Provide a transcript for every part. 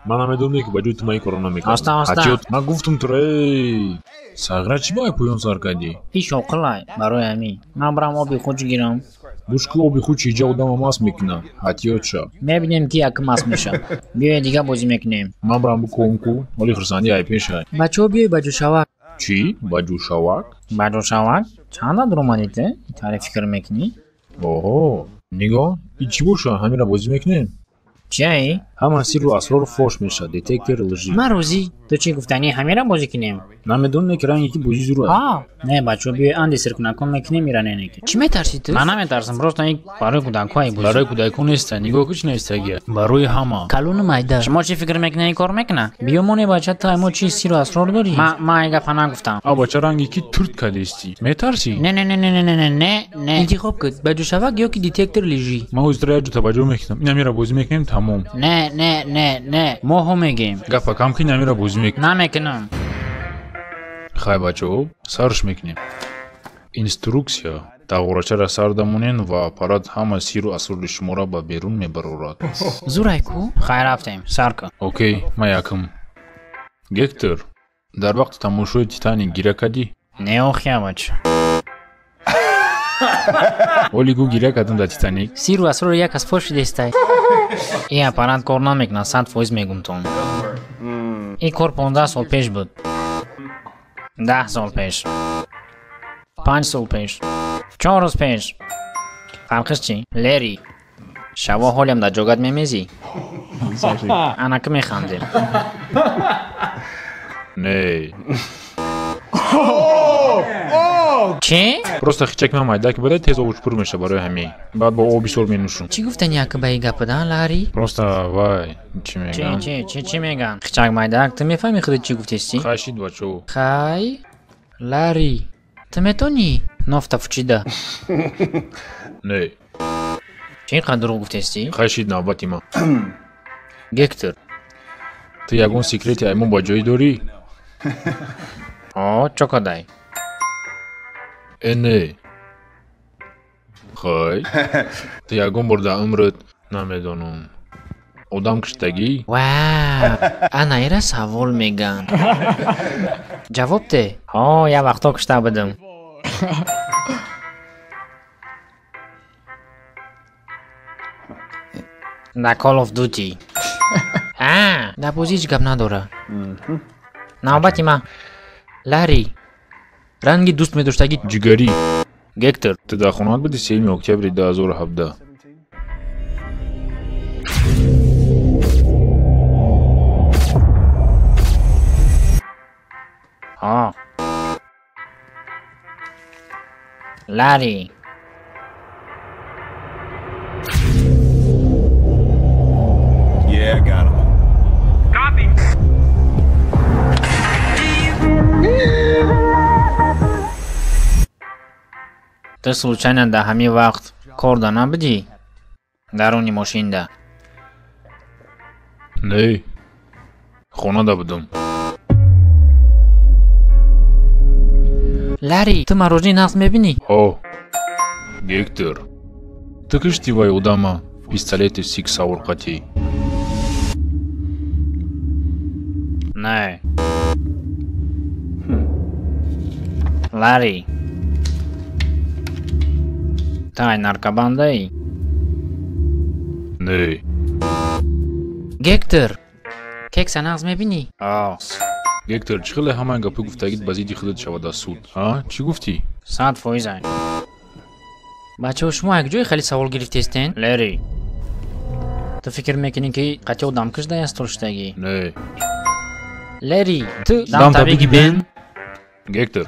Ман намедонам, ки ба ҷои ту ман ин корро намекардам. Оста, оста. Ҳатиёт, ман гуфтум туро, эй! Сағира чӣ ба поён сар кардӣ? Иш оқилай, барои ҳамин. Ман барам оби хуч гирам. Гӯш ку, оби хуч иҷа одама маст мекунад. Ҳатиёт ша. Мебинем, ки якм маст мешавад. Биёед, дига бозӣ мекунем. Ман барам бикӯм ку, ҳоли хурсандӣ ай пешай. Бачаҳо, биёй ба ҷӯшавак. Чӣ? Ба ҷӯшавак? Ба ҷӯшавак? Чанда дуромадӣ ту? Итаре фикр мекунӣ? Оҳо, нигоҳ, ин чӣ боша? Ҳамира бозӣ мекунем? Чиай? Ҳама сирру асрор фош мешавад. Детектор лжи. Ман розӣ. Ту чӣ гуфтанӣ, ҳамира бозӣ кунем? Намедонем, ки ранге ки бозӣ зур аст. Ҳа. Не, бачаҳо, биёй анди сиркунакон мекунем, ира не неки. Чӣ метарсӣ ту? Ман наметарсам, просто ин барои кӯдакҳои бозӣ. Барои кӯдакон неста, нигоҳ ку, чӣ навистагия. Барои ҳама. Калону майда. Шумо чӣ фикр мекунед, ин кор мекунад? Биё моне, бача, ту мо чӣ сиру асрор дорӣ? Ман ин гапа нагуфтам. А бача, ранге ки турт кардисти. Метарсӣ? Не, не, не, не, не, не, не, не, не. Интихоб кун, ба ҷӯшавак ё ки детектор лжи. Ман ҳозир як ҷо таваҷҷӯҳ мекунам. Ин ҳамира бозӣ мекунем, тамом. Не, не, не, не. Мо ҳо мегем. Гапа кам ки, ин ҳамира бозӣ мекунем. Намекунам. Хай, бачаҳо, сарш мекунем. Инструксия. Дағорачаро сар дамонен ва аппарат ҳама сиру асрори шуморо ба берун мебарорад. Зурай ку? Хай, рафтем, сар кун. Окей, ман якм. Гектор, дар вақти тамошои Титаник гиря кардӣ? Не, охия, бача. Оли гӯ, гиря кардам дар Титаник. Сиру асрори як аз фош шидестай. Ин аппарат кор намекунад, 100% мегумтон. Ин кор 15 сол пеш буд. 10 сол пеш. 5 сол пеш. 4 рӯз пеш. Фарқиш чӣ? Лери. Шаво ҳолям дар ҷогат мемезӣ? Анаки механдем. Не. Чӣ? Просто хичак ман майда ки буда, тез обуш пур меша, барои ҳамин. Баъд бо об бисёр менӯшум. Чӣ гуфтани яки ба ин гапа, Лари? Просто вай, чӣ Чӣ, мегӯям? чӣ, чӣ, чӣ мегӯянд? Хичак майдак, ту мефаҳмӣ худат чӣ гуфтести? Хай шид, бачаҳо. Хай, Лари, ту метонӣ? Нофта фучида. Не. Чӣ ин қадр дурӯғ гуфтести? Хай шид, навбати ман. Гектор. Ту ягон секрети ай мо ба ҷой дорӣ? О, чо кадай? Э, не. Хай. Ту ягон бор дар умрат, намедонам, одам киштагӣ? Ва, ана ира савол меган. Ҷавоб де. Ҳо, як вақто кушта будам. Дар Call of Duty. А, дар бозӣ ҳеҷ гап надора. Навбати ман. Лари. Ранги дӯст медоштагӣ? Ҷигарӣ. Гектор. Ту дар хонаат буди 3 октябри 2017? Ҳо. Лари. Yeah, got him. Copy. Ту случайно дар ҳамин вақт корда набудӣ? Даруни мошинда. Не. Хонада будам. Лари, ту марожни нағз мебинӣ? Ҳо. Гектор. Ту кишти вай одама пистолети Сиг Сауэр қатӣ? Не. Лари. Ту ай наркобандаӣ? Не. Гектор. Кекса нағз мебинӣ? Ҳо. Гектор, чӣ хеле ҳамаи гапҳои гуфтагит ба зидди худат шавад аз суд? Ҳа? Чӣ гуфтӣ? 100% ай. Бачаҳо, шумо як ҷое хеле савол гирифтестен? Лери. Ту фикр мекунӣ, ки қатъи одамкуш дар стол шудагӣ? Не. Лери, ту Дам дам табиги табиги бен? Гектор,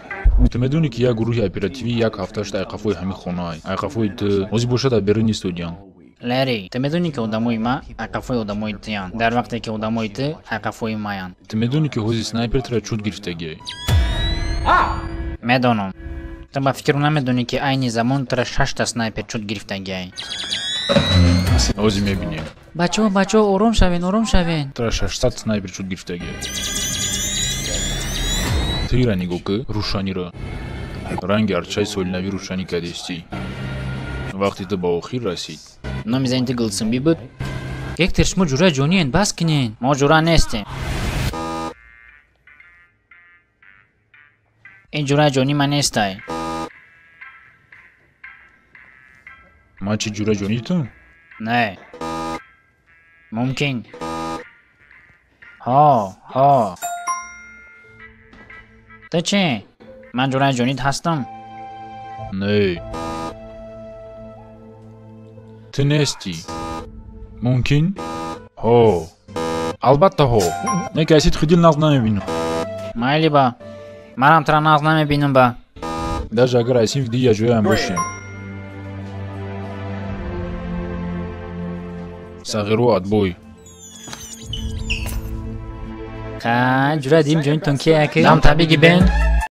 ту медонӣ, ки як гурӯҳи оперативӣ як ҳафта шуд айқафои ҳамин хонаай. Айқафои ту ҳозир бошад дар берун истодиянд. Лери, ту медонӣ, ки одамои ма айқафои одамои туянд, дар вақте ки одамои ту айқафои маянд. Ту медонӣ, ки ҳозир снайпер тура чуд гирифтагиай. Медонам. Ту ба фикру намедонӣ, ки айни замон тура шашта снайпер чуд гирифтагиай. Ҳозир мебинем. Бачаҳо, бачаҳо, ором шавен, ором шавен. Тура 600 снайпер чуд гирифтагиай. Ту ира нигоҳ ку, рӯшаниро. Ранги арчаи соли нави рӯшанӣ кардистӣ. Вақти ту ба охир расид. Номи зани ту Гулсумбӣ буд? Гектор, шумо ҷураи ҷониен, бас кинен. Мо ҷура нестем. Ин ҷураи ҷонӣ ман нестай. Ман чӣ ҷураи ҷонитум? Не. Мумкин. Ҳо, ҳо. Ту чӣ? Ман ҷураи ҷонит ҳастам? Не. Ту нестӣ. Мумкин? Ҳо. Албатта ҳо. Не ки аз сидқи дил нағз намебинам. Майли ба. Манам тура нағз намебинам ба. Даже агар аз синфи дигар ҷоям бошем. Сағиру отбой. Ха, ҷураи дим ҷонитон кия ки? Дам табиги бен.